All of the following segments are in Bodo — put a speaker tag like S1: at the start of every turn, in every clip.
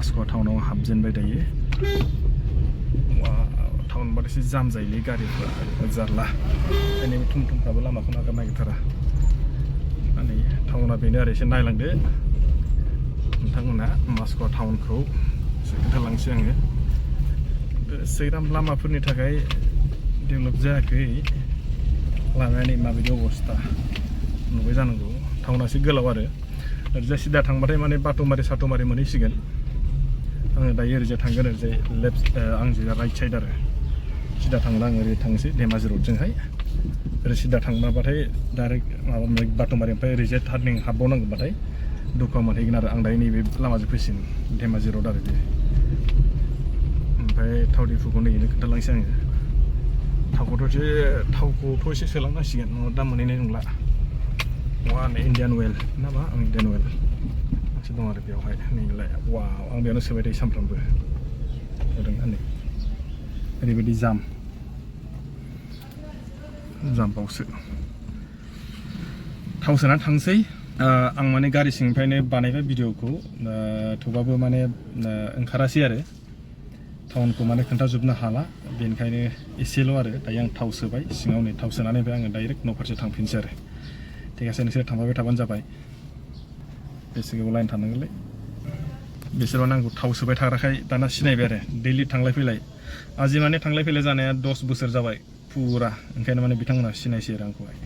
S1: मास्को टाउनाव हाबजेनबाय दायो टाउन बार एसे जाम जायोलै गारिफ्रा जारला ओंखायनो थुम थुमफ्राबो लामाखौ नागार नागिरथारा माने टाउना बेनो आरो एसे नायलांदो नोंथांमोना मास्को टाउनखौ एसे खोन्थालांसै आङो एसेग्राम लामाफोरनि थाखाय डेभेलप जायाखै लामानि माबायदि अबस्था नुबाय जानांगौ टाउना एसे गोलाव आरो ओरैजाय सिदा थांबाथाय माने बाथौमारि साथौमारि मोनहैसिगोन आङो दायो ओरैजाय थांगोन ओरैजाय लेफ्ट आं जे राइट साइड आरो सिदा थांब्ला आं ओरै थांसै धेमाजि रडजोंहाय ओरै सिदा थांबाथाय डाइरेक्ट माबा बाथौमारि ओमफ्राय ओरैजाय टार्निं हाबबावनांगौबाथाय दुखुवा मोनहैगोन आरो आं दायो नैबे लामाजों फैसिगोन धेमाजि रड आरो बे ओमफ्राय थाव दिफुखौ नैनो खोन्थालांसै आङो थावखौथ' एसे सोलांनांसिगोन नङाबा दा मोनहैनाय नंला वान इन्डियान अइल ना मा आं इन्डियान अइल मोनसे दं आरो बेयावहाय नैलाय आं बेयावनो सोबाय थायो सानफ्रामबो नुदों नै ओरैबायदि जाम्पावसो थाव सोनानै थांसै आं माने गारि सिंनिफ्रायनो बानायबाय भिडिअखौ थेवबाबो माने ओंखारासै आरो टाउनखौ माने खोन्थाजोबनो हाला बेनिखायनो एसेल' आरो दायो आं थाव सोबाय सिङाव नै थाव सोनानै ओमफ्राय आङो डाइरेक्ट न' फारसे थांफिनसै आरो ठीक আছে नोंसोर थांबाय थाबानो जाबाय बेसे गोबाव लाइन थानांगोनलै बिसोरबा नांगौ थाव सोबाय थाग्राखाय दाना सिनायबाय आरो दैलि थांलाय फैलाय आजि माने थांलाय फैलाय जानाया 10 बोसोर जाबाय फुरा ओंखायनो माने बिथांमोना सिनायसै आरो आंखौहाय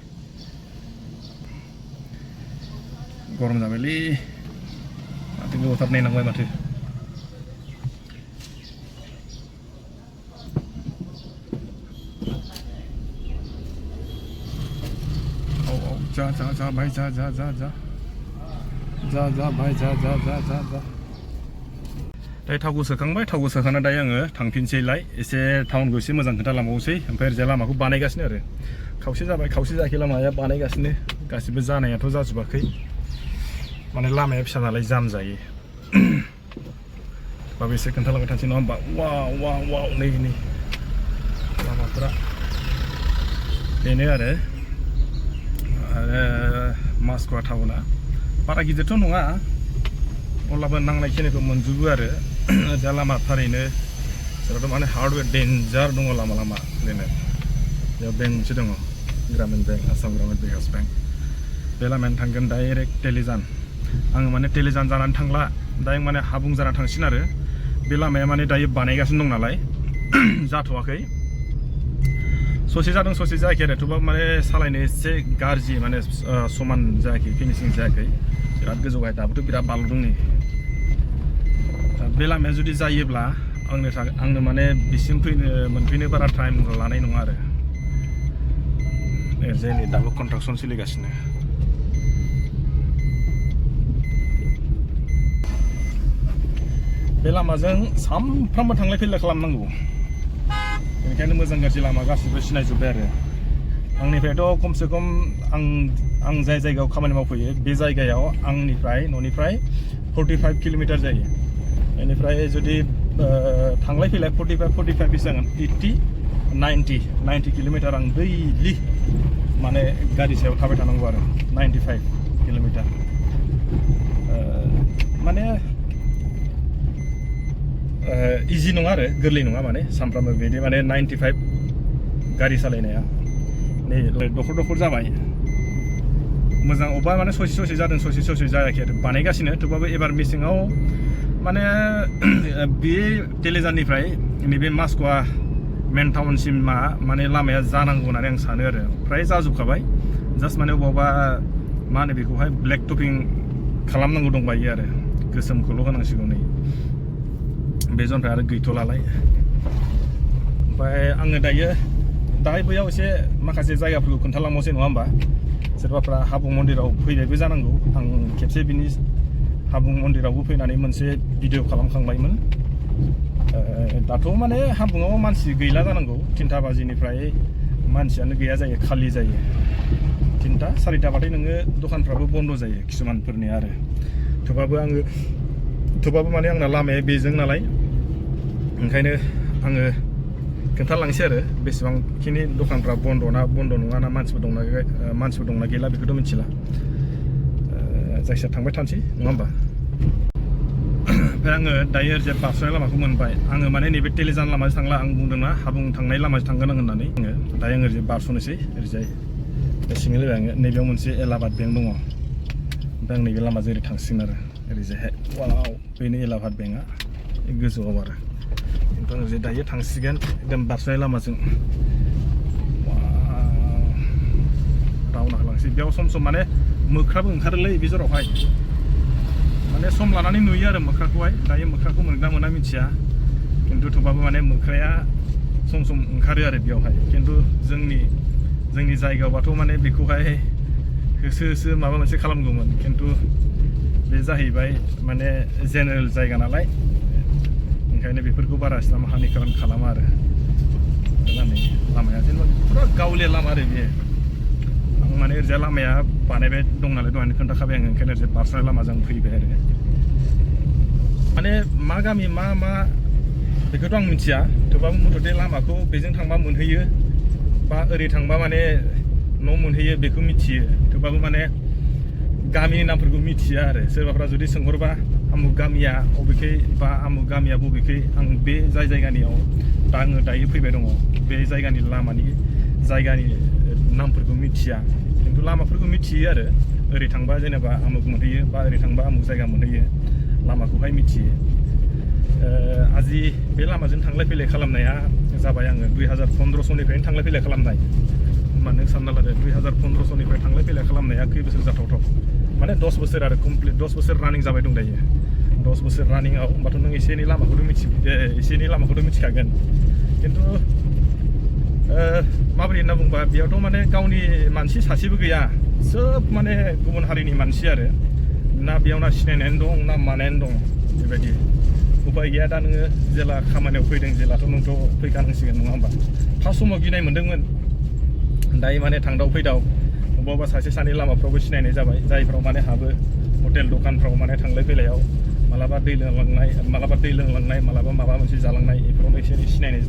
S1: गरम जाबायलै माथो गोबावथार नायनांबाय माथो जा भाई जा भाई जा दायो थावखौ सोखांबाय थावखौ सोखांना दायो आङो थांफिनसैलाय एसे टाउनखौ एसे मोजां खोन्थालांबावसै ओमफ्राय ओरैजाय लामाखौ बानायगासिनो आरो खावसे जाबाय खावसे जायाखै लामाया बानायगासिनो गासिबो जानायाथ' जाजोबाखै माने लामाया फिसा नालाय जाम जायो बाबो एसे खोन्थालांबाय थानोसै नङा होमबा वाव नै लामाफोरा बेनो आरो मास्को टाउना बारा गिदिरथ' नङा अब्लाबो नांनाय खिनिखौ मोनजोबो आरो जा लामा थारैनो जेरावथ' माने हार्डवेर डेन्जार दङ लामा बेनो बेयाव बेंक मोनसे दङ ग्रामिन बेंक आसाम ग्रामिन बिकास बेंक बे लामायानो थांगोन डाइरेक्ट टेलिजान आङो माने टेलिजान जानानै थांला दायो माने हाबुं जानानै थांसिन आरो बे लामाया माने दायो बानायगासिनो दं नालाय जाथ'वाखै ससे जादों ससे जायाखै आरो थेवबाबो माने सालायनो एसे गाज्रि माने समान जायाखै फिनिशिं जायाखै बिराद गोजौहाय दाबोथ' बिराद बालदों नै बे लामाया जुदि जायोब्ला आंनो माने बिसिम मोनफैनो बारा टाइम लानाय नङा आरो ओरैजाय नै दाबो कन्स्ट्राक्सन सोलिगासिनो बे लामाजों सानफ्रामबो थांलाय फैलाय खालामनांगौ बेनिखायनो मोजां गाज्रि लामा गासिबो सिनायजोब्बाय आरो आंनिफ्रायथ' खमसे खम आं जाय जायगायाव खामानि मावफैयो बे जायगायाव आंनिफ्राय न'निफ्राय 45 किल'मिटार जायो बेनिफ्राय जुदि थांलाय फैलाय 45 बेसे जागोन 90 किल'मिटार आं दैलि माने गारि सायाव थाबाय थानांगौ आरो 95 किल'मिटार माने इजि नङा आरो गोरलै नङा माने सानफ्रामबो बिदि माने 95 गारि सालायनाया नै दखर जाबाय मोजां अबेबा माने ससे जादों ससे जायाखै आरो बानायगासिनो थेवबाबो एबार मेसेङाव माने बे टेलिजाननिफ्राय नैबे मास्को मेन टाउनसिमा माने लामाया जानांगौ होननानै आं सानो आरो फ्राय जाजोबखाबाय जास्ट माने अबावबा मा होनो बेखौहाय ब्लेक टपिं खालामनांगौ दंबायो आरो गोसोमखौल' होनांसिगौ नै बे जनफ्रा आरो गैथ'लालाय ओमफ्राय आङो दायो बैयाव एसे माखासे जायगाफोरखौ खोन्थालांबावसै नङा होमबा सोरबाफ्रा हाबुं मन्दिराव फैनायबो जानांगौ आं खेबसे बिनि हाबुं मन्दिरावबो फैनानै मोनसे भिडिअ खालामखांबायमोन दाथ' माने हाबुङाव मानसि गैला जानांगौ 3टा बाजिनिफ्राय मानसियानो गैया जायो खालि जायो 3टा 4टाबाथाय नोङो दखानफ्राबो बन्द जायो किसुमानफोरनि आरो थेवबाबो माने आंना लामाया बेजों नालाय ओंखायनो आङो खोन्थालांसै आरो बेसेबांखिनि दखानफ्रा बन्द' नङा ना मानसिफोर दंना गैला बेखौथ' मिथिला जायखिया थांबाय थानोसै नङा होमबा ओमफ्राय आङो दायो ओरैजाय बारस'नाय लामाखौ मोनबाय आङो माने नैबे टेलिजान लामाजों थांला आं बुंदोंना हाबुं थांनाय लामाजों थांगोन आं होननानै आङो दायो आङो ओरैजाय बारस'नोसै ओरैजाय सिङै लोगो आङो नैबेयाव मोनसे एलाहाबाद बेंक दङ ओमफ्राय आं नैबे लामाजों ओरै थांसिगोन आरो ओरैजायहाय वाव बेनो एलाहाबाद बेंकआ गोजौआव आरो ओमफ्राय ओरैजाय दायो थांसिगोन एकदम बारस'नाय लामाजों रावना होलांसै बेयाव सम सम माने मोख्राबो ओंखारोलै बे जरावहाय माने सम लानानै नुयो आरो मोख्राखौहाय दायो मोख्राखौ मोनगोना मोना मिथिया खिन्थु थेवबाबो माने मोख्राया सम सम ओंखारो आरो बेयावहाय खिन्थु जोंनि जायगायावबाथ' माने बेखौहाय होसो होसो माबा मोनसे खालामगौमोन खिन्थु बे जाहैबाय माने जेनेरेल जायगा नालाय ओंखायनो बेफोरखौ बारा इसिबां हानिकारण खालामा आरो लामाया जेनेबा पुरा गावलिया लामा आरो बेयो आं माने ओरैजाय लामाया बानायबाय दं नालाय दहायनो खोन्थाखाबाय आङो ओंखायनो ओरैजाय बारस'नाय लामाजों फैबाय आरो माने मा गामि मा बेखौथ' आं मिथिया थेवबाबो मथथे लामाखौ बेजों थांबा मोनहैयो बा ओरै थांबा माने न' मोनहैयो बेखौ मिथियो थेवबाबो माने गामिनि नामफोरखौ मिथिया आरो सोरबाफ्रा जुदि सोंहरबा आमुक गामिया बबेखै बा आमुक गामिया बबेखै आं बे जाय जायगानियाव दा आङो दायो फैबाय दङ बे जायगानि जायगानि नामफोरखौ मिथिया खिन्थु लामाफोरखौ मिथियो आरो ओरै थांबा जेनेबा आमुक मोनहैयो बा ओरै थांबा आमुक जायगा मोनहैयो लामाखौहाय मिथियो आजि बे लामाजों थांलाय फैलाय खालामनाया जाबाय आङो 2015 थांलाय फैलाय खालामनाय होमबा नों सानना लादो 2015 थांलाय फैलाय खालामनाया खै बोसोर जाथावथाव माने 10 बोसोर आरो कमप्लिट 10 बोसोर रानिं जाबाय दं दायो 10 बोसोर रानिंआव होमबाथ' नों एसे एनै लामाखौथ' मिथिखागोन खिन्थु माबोरै होनना बुंबा बेयावथ' माने गावनि मानसि सासेबो गैया सोब माने गुबुन हारिनि मानसि आरो ना बेयाव ना सिनायनायानो दं ना मानायानो दं बेबायदि उपाय गैया दा नोङो जेला खामानियाव फैदों जेलाथ' नोंथ' फैखानांसिगोन नङा होमबा फार्स्ट समाव गिनाय मोन्दोंमोन दायो माने थांदाव फैदाव अबेबा सासे सानै लामाफ्रावबो सिनायनाय जाबाय जायफ्राव माने हाबो हटेल दखानफ्राव माने थांलाय फैलायाव मालाबा दै लोंलांनाय मालाबा माबा मोनसे जालांनाय बेफोरावनो एसे एनै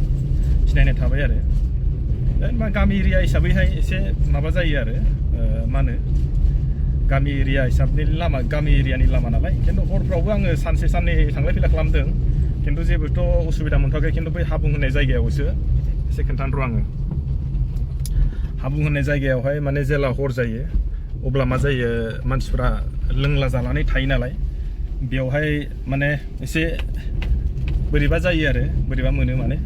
S1: सिनायनाय थाबाय आरो मा गामि एरिया हिसाबैहाय एसे माबा जायो आरो मा होनो गामि एरिया हिसाबनि लामा गामि एरियानि लामा नालाय खिन्थु हरफ्रावबो आङो सानसे साननै थांलाय फैलाय खालामदों खिन्थु जेबोथ' उसुबिदा मोनथ'वाखै खिन्थु बै हाबुं होननाय जायगायावसो एसे खोन्थानो र' आङो हाबुं होननाय जायगायावहाय माने जेला हर जायो अब्ला मा जायो मानसिफ्रा लोंला जानानै थायो नालाय बेयावहाय माने एसे बोरैबा जायो आरो बोरैबा मोनो माने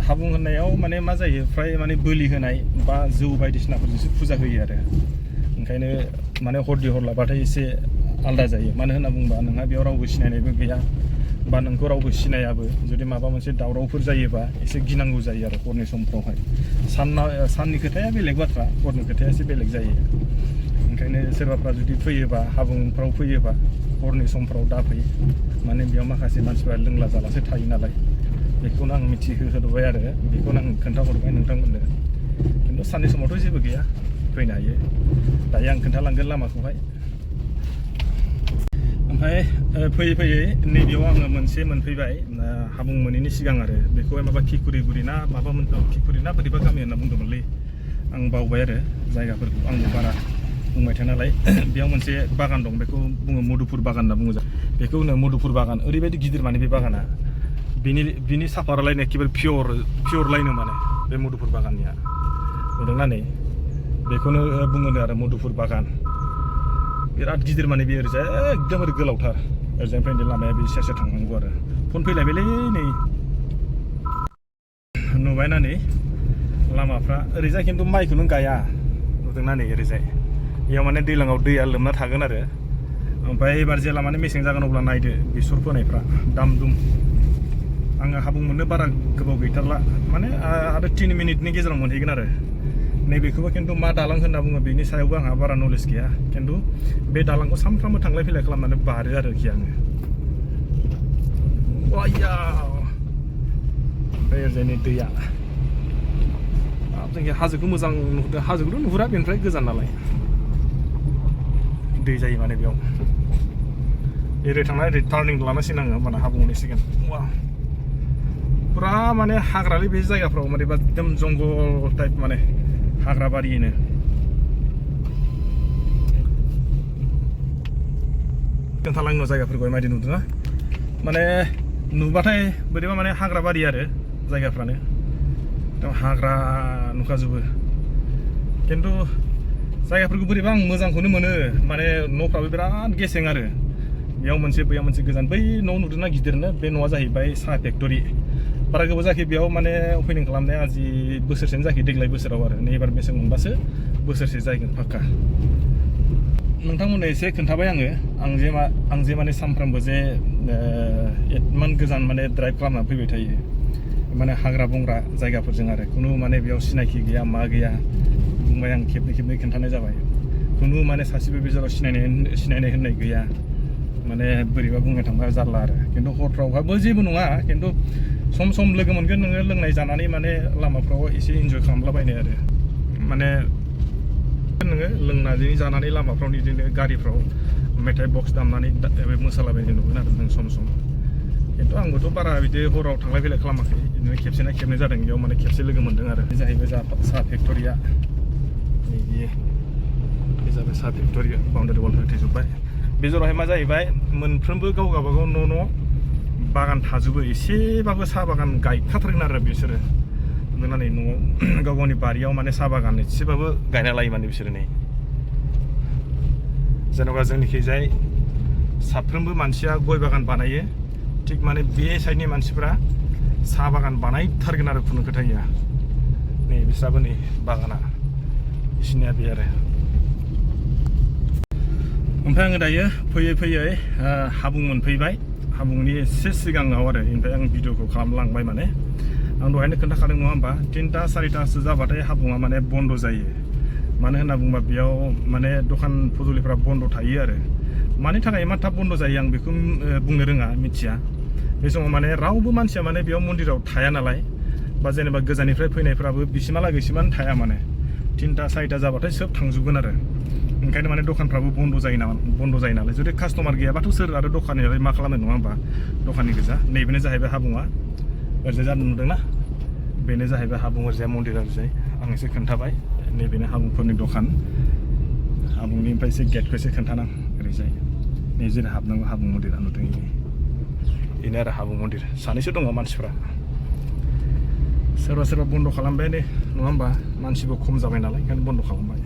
S1: हाबुं होननायाव माने मा जायो फ्राय माने बोलि होनाय बा जौ बायदिसिनाफोरजोंसो फुजा होयो आरो ओंखायनो माने हरदि हरलाबाथाय एसे आलादा जायो मानो होनना बुंबा नोंहा बेयाव रावबो सिनायनायबो गैया बा नोंखौ रावबो सिनायाबो जुदि माबा मोनसे दावरावफोर जायोबा एसे गिनांगौ जायो आरो हरनि समफ्रावहाय साननि खोथाया बेलेग बाथ्रा हरनि खोथाया एसे बेलेग जायो ओंखायनो सोरबाफ्रा जुदि फैयोबा हाबुंफ्राव फैयोबा हरनि समफ्राव दाफै माने बेयाव माखासे मानसिफ्रा लोंला जालासो थायो नालाय बेखौनो आं मिथिहोबाय आरो बेखौनो आं खोन्थाहरबाय नोंथांमोननो खिन्थु साननि समावथ' जेबो गैया फैनो हायो दायो आं खोन्थालांगोन लामाखौहाय ओमफ्राय फैयै नैबेयाव आङो मोनसे मोनफैबाय हाबुं मोनैनि सिगां आरो बेखौहाय माबा खिखुरिगुरि ना माबामोन खिखुरि ना बोरैबा गामि होनना बुंदोंमोनलै आं बावबाय आरो जायगाफोरखौ आंबो बारा बुंबाय थाया नालाय बेयाव मोनसे बागान दं बेखौ बुङो मुदुफुर बागान होनना बुङो बेखौ होनो मुदुफुर बागान ओरैबायदि गिदिर माने बे बागाना बिनि साफारालायनो एखेबारे पियर लायनो माने बे मुदुफुर बागाननिया नुदोंना नै बेखौनो बुङो आरो मुदुफुर बागान बिराद गिदिर माने बे ओरैजाय एकदमबारे गोलावथार ओरैजायनिफ्राय लामाया बे सेर थांनांगौ आरो फन फैलायबायलै नै नुबायना नै लामाफ्रा ओरैजाय खिन्थु माइखौनो गाया नुदोंना नै ओरैजाय बेयाव माने दैज्लाङाव दैया लोमना थागोन आरो ओमफ्राय एबार जेला माने मेसें जागोन अब्ला नायदो बेसर फोनायफ्रा दाम दुम आङो हाबुं मोननो बारा गोबाव गैथारला माने आरो 3 मिनिटनि गेजेराव मोनहैगोन आरो नैबेखौबो खिन्थु मा दालां होनना बुङो बेनि सायावबो आंहा बारा नलेज गैया खिन्थु बे दालांखौ सानफ्रामबो थांलाय फैलाय खालामनानै बारो आरोखि आङो ओमफ्राय ओरैजाय दैया जोंनि हाजोखौ मोजां नुहुरदों हाजोखौथ' नुहुरा बेनिफ्राय गोजान नालाय दै जायो माने बेयाव ओरै थांनाय ओरै टार्निं लानांसिगोन आङो होमबाना हाबुं मोनहैसिगोन पुरा माने हाग्रालै बे जायगाफ्राव माने एकदम जंगल टाइप माने हाग्रा बारियैनो खोन्थालांनो जायगाफोरखौ माबायदि नुदों ना माने नुबाथाय बोरैबा माने हाग्रा बारि आरो जायगाफ्रानो एकदम हाग्रा नुखाजोबो खिन्थु जायगाफोरखौ बोरैबा आं मोजांखौनो मोनो माने न'फ्राबो बिराद गेसें आरो बेयाव मोनसे बैयाव मोनसे गोजान बै न' नुदोंना गिदिरनो बे न'आ जाहैबाय साहा फेक्टरि बारा गोबाव जायाखै बेयाव माने अपेनिं खालामनाया आजि बोसोरसेनो जायाखै देग्लाय बोसोराव आरो नै एबार मेसें मोनबासो बोसोरसे जायगोन फाक्का नोंथांमोननो एसे खोन्थाबाय आं जे माने सानफ्रामबो जे एमान गोजान माने ड्राइभ खालामनानै फैबाय थायो माने हाग्रा बंग्रा जायगाफोरजों आरो खुनु माने बेयाव सिनायखि गैया मा गैया बुंबाय आं खेबनै खोन्थानाय जाबाय खुनु माने सासेबो बेजोराव सिनायनाय होननाय गैया माने बोरैबा बुंनो थांबा जारला आरो खिन्थु हरफ्रावहाबो जेबो नङा खिन्थु सम सम लोगो मोनगोन नोङो लोंनाय जानानै माने लामाफ्राव एसे इन्जय खालामलाबायनो आरो माने नोङो लोंनानै जानानै लामाफ्राव बिदिनो गारिफ्राव मेथाइ बक्स दामनानै मोसालाबायनाय नुगोन आरो नों सम सम खिन्थु आंबोथ' बारा बिदि हराव थांलाय फैलाय खालामाखै बिदिनो खेबसेना खेबनै जादों बेयाव माने खेबसे लोगो मोनदों आरो बे जाहैबाय साहा फेक्टरिया बे जाबाय साहा फेक्टरि बाउन्डारि वाल होथेजोब्बाय बे जरावहाय मा जाहैबाय मोनफ्रोमबो गाव गावबागाव न' बागान थाजोबो एसेबाबो साहा बागान गायखाथारगोन आरो बिसोरो नुनानै न'आव गाव गावनि बारियाव माने साहा बागान एसेबाबो गायना लायो माने बिसोरो नै जेनेबा जोंनिखैजाय साफ्रोमबो मानसिया गय बागान बानायो थिग माने बे साइडनि मानसिफ्रा साहा बागान बानायथारगोन आरो खुनु खोथा गैया नै बिस्राबो नै बागाना बिसोरनिया बे आरो ओमफ्राय आङो दायो फैयै हाबुं मोनफैबाय हाबुंनि एसे सिगाङाव आरो ओमफ्राय आं भिडिअखौ खालामलांबाय माने आं दहायनो खोन्थाखादों नङा होमबा 3टा 4टासो जाबाथाय हाबुङा माने बन्द जायो मानो होनना बुङोबा बेयाव माने दखान फुजुलिफ्रा बन्द थायो आरो मानि थाखाय इमान थाब बन्द जायो आं बेखौ बुंनो रोङा मिथिया बे समाव माने रावबो मानसिया माने बेयाव मन्दिराव थाया नालाय बा जेनेबा गोजाननिफ्राय फैनायफ्राबो बिसिमहालागैसिम थाया माने 3टा 4टा जाबाथाय सोब थांजोबगोन आरो ओंखायनो माने दखानफ्राबो बन्द जायो नालाय जुदि कास्टमार गैयाबाथ' सोर आरो दखानियालाय मा खालामनो नङा होमबा दखाननि गोजा नैबेनो जाहैबाय हाबुङा ओरैजाय जादों नुदोंना बेनो जाहैबाय हाबुं ओरैजाय मन्दिरा ओरैजाय आं एसे खोन्थाबाय नैबेनो हाबुंफोरनि दखान हाबुंनि ओमफ्राय एसे गेटखौ एसे खोन्थानां ओरैजाय नै जेरै हाबनांगौ हाबुं मन्दिरा नुदों बेनो आरो हाबुं मन्दिर सानैसो दङ मानसिफ्रा सोरबा बन्द खालामबाय नङा होमबा मानसिबो खम जाबाय नालाय ओंखायनो बन्द खालामबाय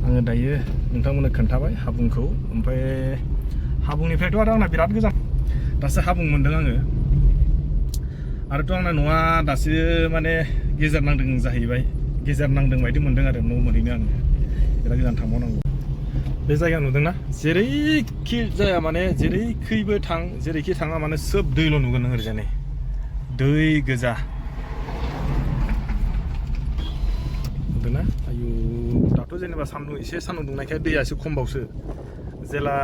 S1: आङो दायो नोंथांमोननो खोन्थाबाय हाबुंखौ ओमफ्राय हाबुंनिफ्रायथ' आरो आंना बिराद गोजान दासो हाबुं मोनदों आङो आरोथ' आंना न'आ दासो माने गेजेर नांदों जाहैबाय गेजेर नांदों बायदि मोनदों आरो न' मोनहैनो आङो बिराद गोजान थांबावनांगौ बे जायगा नुदोंना जेरैखि जाया माने जेरैखि थाङा माने सोब दैल' नुगोन नों ओरैजाय दै गोजा नुदोंना आयु दाथ' जेनेबा एसे सान्दुं दुंनायखाय दैया एसे खमबावसो जेला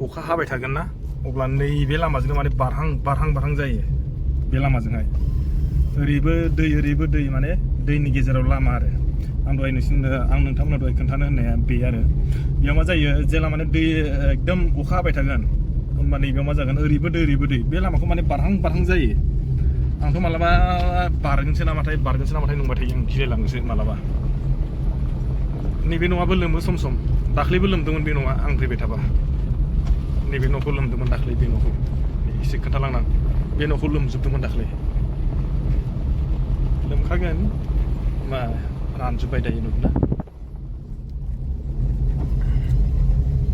S1: अखा हाबाय थागोन ना अब्ला नैबे लामाजों माने बारहां जायो बे लामाजोंहाय ओरैबो दै माने दैनि गेजेराव लामा आरो आं नोंथांमोना दहाय खोन्थानो होननाया बे आरो बेयाव मा जायो जेला माने दै एकदम अखा हाबाय थागोन होमबा नैबेयाव मा जागोन ओरैबो दै बे लामाखौ माने बारहां जायो आंथ' मालाबा बारगोनसो नामाथाय नंबाय थायो आं गिलायलाङोसो मालाबा नैबे न'आबो लोमो सम दाख्लैबो लोमदोंमोन बे न'आ आं फैबाय थाबा नैबे न'खौ लोमदोंमोन दाख्लै बे न'खौ एसे खोन्थालांनां बे न'खौ लोमजोबदोंमोन दाख्लै लोमखागोन मा रानजोब्बाय दायो नुदोंना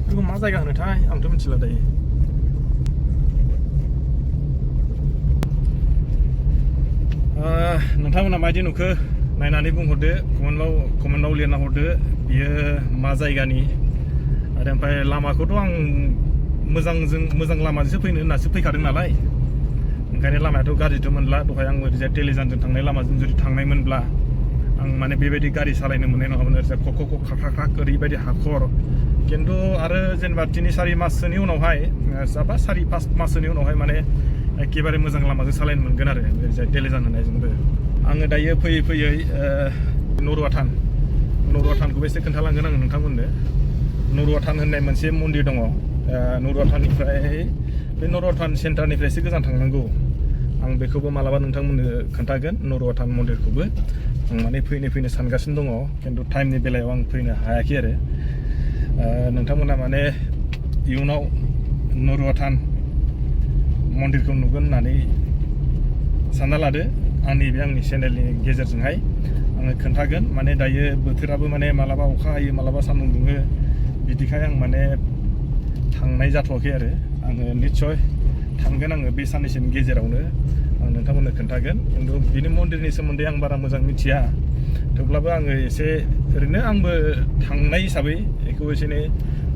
S1: बेखौ मा जायगा होनोथाय आंथ' मिथिला दायो नोंथांमोना माबायदि नुखो नायनानै बुंहरदो कमेन्टआव लिरना हरदो बियो मा जायगानि आरो ओमफ्राय लामाखौथ' आं मोजां लामाजोंसो फैनो होननासो फैखादों नालाय ओंखायनो लामायाथ' गाज्रिथ' मोनला दहाय आं ओरैजाय टेलिजानजों थांनाय लामाजों जुदि थांनायमोनब्ला आं माने बेबायदि गारि सालायनो मोननाय नङामोन ओरैजाय खख' खाख्राक ओरैबायदि हाखर खिन्थु आरो जेनेबा 3-4 माससोनि उनावहाय 4-5 माससोनि उनावहाय माने एखेबारे मोजां लामाजों सालायनो मोनगोन आरो ओरैजाय टेलिजान होननायजोंबो आङो दायो फैयै नरुवा थानखौबो एसे खोन्थालांगोन आङो नोंथांमोननो नरुवा थान होननाय मोनसे मन्दिर दङ नरुवा थान सेन्टारनिफ्राय एसे गोजान थांनांगौ आं बेखौबो मालाबा नोंथांमोननो खोन्थागोन नरुवा थान मन्दिरखौबो आं माने फैनो सानगासिनो दङ खिन्थु टाइमनि बेलायाव आं फैनो हायाखै आरो नोंथांमोना माने इयुनाव नरुवा थान मन्दिरखौ नुगोन होननानै सानना लादो आंनि चेनेलनि गेजेरजोंहाय आङो खोन्थागोन माने दायो बोथोराबो माने मालाबा अखा हायो मालाबा सान्दुं दुङो बिदिखाय आं माने थांनाय जाथ'वाखै आरो आङो निस्सय थांगोन आङो बे साननैसोनि गेजेरावनो आं नोंथांमोननो खोन्थागोन खिन्थु बिनि मन्दिरनि सोमोन्दै आं बारा मोजां मिथिया थेवब्लाबो आङो एसे ओरैनो आंबो थांनाय हिसाबै बेखौ एसे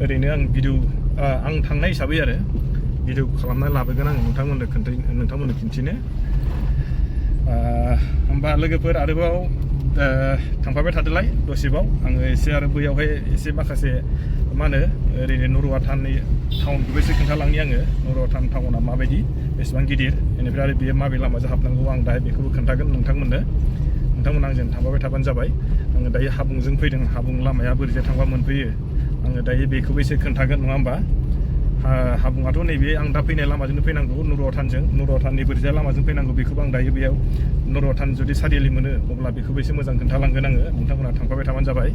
S1: ओरैनो आं आं थांनाय हिसाबै आरो भिडिअ खालामना लाबोगोन आं नोंथांमोननो खिन्थिनो होमबा लोगोफोर आरोबाव थांफाबाय थादोलाय दसेबाव आङो एसे आरो बैयावहाय एसे माखासे मा होनो ओरैनो नरुवाटाननि टाउनखौबो एसे खोन्थालांनि आङो नरुवाटान टाउना माबायदि बेसेबां गिदिर बेनिफ्राय आरो बेयो माबे लामाजों हाबनांगौ आं दाहाय बेखौबो खोन्थागोन नोंथांमोना आंजों थांफाबाय थाबानो जाबाय आङो दायो हाबुंजों फैदों हाबुं लामाया बोरैजाय थांबा मोनफैयो आङो दायो बेखौबो एसे खोन्थागोन नङा होमबा हाबुङाथ' नैबे आं दा फैनाय लामाजोंनो फैनांगौ नरुवाटाननि बोरैजाय लामाजों फैनांगौ बेखौबो आं दायो बेयाव नरुवाटान जुदि सारिआलि मोनो अब्ला बेखौबो एसे मोजां खोन्थालांगोन आङो नोंथांमोना थांफाबाय थाबानो जाबाय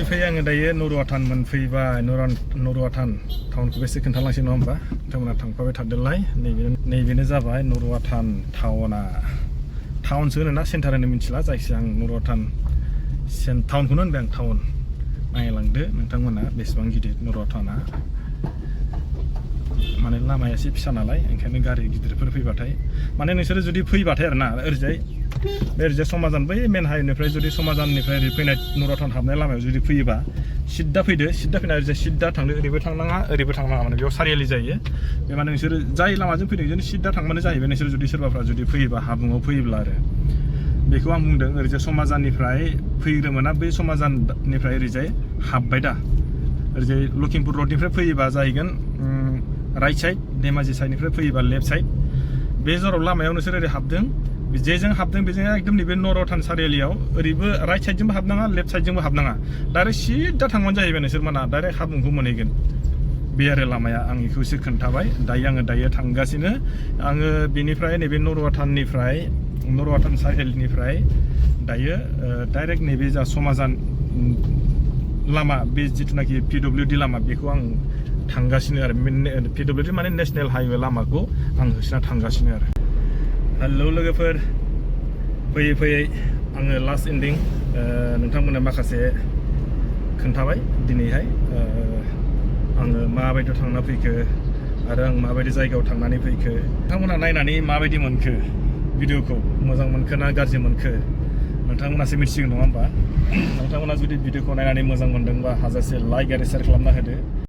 S1: फैयै आङो दायो नरुवाटान मोनफैबाय नरुवाटान टाउनखौबो एसे खोन्थालांसै नङा होमबा नोंथांमोना थांफाबाय थादोलाय नैबेनो जाबाय नरुवाटान टाउनसो होनोना सेन्टार होनो मिथिला जायखिजाया आं नरुवाटान टाउनखौनो होनबाय आं टाउन नायलांदो नोंथांमोना बेसेबां गिदिर नरुवाटाना माने लामाया एसे फिसा नालाय ओंखायनो गारि गिदिरफोर फैबाथाय माने नोंसोरो जुदि फैबाथाय आरोना ओरैजाय समाजान बै मेन हाइवेनिफ्राय जुदि समाजाननिफ्राय ओरै फैनाय नरुवाटान हाबनाय लामायाव जुदि फैयोबा सिद्दा फैना ओरैजाय सिद्दा थांदो ओरैबो थांनाङा माने बेयाव सारिआलि जायो बे माने नोंसोरो जाय लामाजों फैदों बिदिनो सिद्दा थांबानो जाहैबाय नोंसोर जुदि सोरबाफ्रा जुदि फैयोबा हाबुङाव फैयोब्ला आरो बेखौ आं बुंदों ओरैजाय समाजाननिफ्राय फैग्रोमोना बै समाजाननिफ्राय ओरैजाय हाबबाय दा ओरैजाय लखिमपुर रडनिफ्राय फैयोबा जाहैगोन राइट साइड धेमाजि साइडनिफ्राय फैयोबा लेफ्ट साइड बे जराव लामायाव नोंसोर ओरै हाबदों जेजों हाबदों बेजों एकदम नैबे नरुवाटान सारिआलियाव ओरैबो राइट साइडजोंबो हाबनाङा लेफ्ट साइडजोंबो हाबनाङा डाइरेक्ट सिद्दा थांबानो जाहैबाय नोंसोर माना डाइरेक्ट हाबुंखौ मोनहैगोन बे आरो लामाया आं बेखौ एसे खोन्थाबाय दायो थांगासिनो आङो बेनिफ्राय नैबे नरुवाटान सारिआलिनिफ्राय दायो डाइरेक्ट नैबे जा समाजान लामा बे जिथुनाखि PWD लामा बेखौ आं थांगासिनो आरो PWD माने नेसनेल हाइवे लामाखौ आं होसोना थांगासिनो आरो हेलौ लोगोफोर फैयै आङो लास्ट एन्डिं नोंथांमोननो माखासे खोन्थाबाय दिनैहाय आङो माबायदियाव थांना फैखो आरो आं माबायदि जायगायाव थांनानै फैखो नोंथांमोना नायनानै माबायदि मोनखो भिडिअखौ मोजां मोनखो ना गाज्रि मोनखो नोंथांमोनासो मिथिसिगोन नङा होमबा नोंथांमोना जुदि भिडिअखौ नायनानै मोजां मोनदोंबा हाजासे लाइक आरो शेयार खालामना होदो